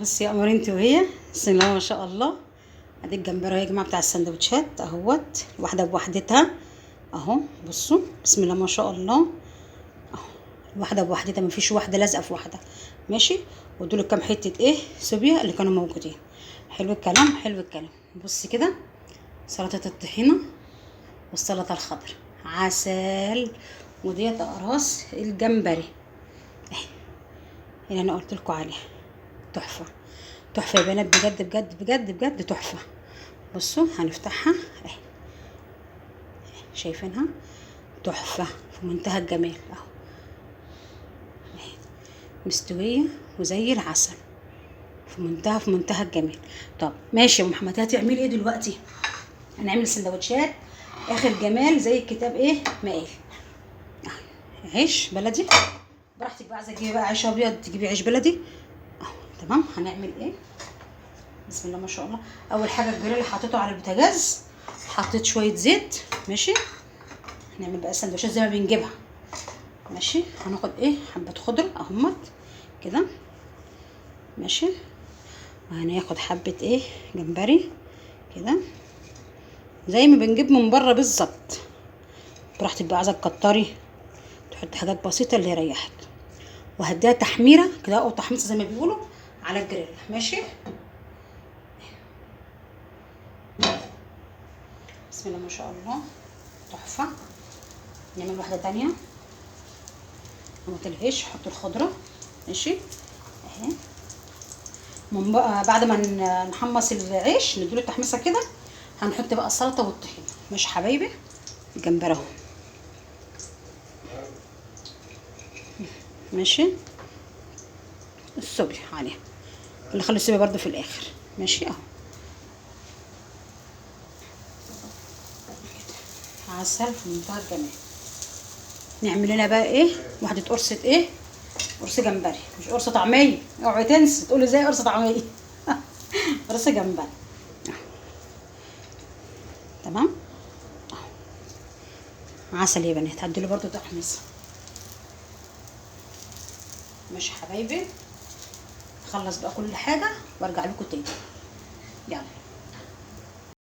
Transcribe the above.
بصي يا قمر انت وهي، بسم الله ما شاء الله. ادي الجمبري يا جماعة بتاع السندوتشات اهوت، واحدة بوحدتها اهو. بصوا بسم الله ما شاء الله اهو، واحدة بوحدتها، مفيش واحدة لازقه في واحدة، ماشي. ودول كام حتة ايه سوبيا اللي كانوا موجودين. حلو الكلام، حلو الكلام. بصي كده سلطة الطحينه والسلطة الخضراء عسل، وديت اقراص الجمبري اهي اللي انا قلت لكم عليها. تحفة تحفة يا بنات، بجد بجد بجد بجد تحفة. بصوا هنفتحها اهي، شايفينها تحفة في منتهى الجمال اهو، اهي مستوية وزي العسل في منتهى الجمال. طب ماشي يا ام محمد، هتعملي ايه دلوقتي؟ هنعمل سندوتشات اخر جمال زي الكتاب ايه ما قال. عيش بلدي براحتك بقى، عايزه تجيبي بقى عيش ابيض تجيبي عيش بلدي اهو. تمام. هنعمل ايه؟ بسم الله ما شاء الله. اول حاجة الجريل حطيته على البوتاجاز، حطيت شوية زيت، ماشي. هنعمل بقى سندوتشات زي ما بنجيبها، ماشي. هناخد ايه حبه خضرة اهمت كده، ماشي. وهناخد حبه ايه جمبري كده زي ما بنجيب من بره بالظبط. براحتك بقى، عايزه تكتري تحط حاجات بسيطة اللي يريحك. وهديها تحميره كده او تحميصه زي ما بيقولوا على الجريل، ماشي. بسم الله ما شاء الله تحفة. نعمل واحدة تانية. نحط العيش، نحط الخضرة، ماشي اهي. من بقى بعد ما نحمص العيش نديله التحميصه كده، هنحط بقى السلطة والطحينه، ماشي حبايبي. الجمبري اهو، ماشي. الصبح عليها، نخلي الصبح برده في الاخر، ماشي اهو. عسل في منتهى الجمال. نعمل لنا بقى ايه واحدة قرصة ايه، قرص جمبري، مش قرصة طعميه، اوعي تنسي تقولي ازاي قرصة طعميه. قرص جمبري، تمام اهو. عسل يا بنات، هديله برده تحميصه، ماشي حبايبي. اخلص بقى كل حاجة وارجع لكم تاني، يلا.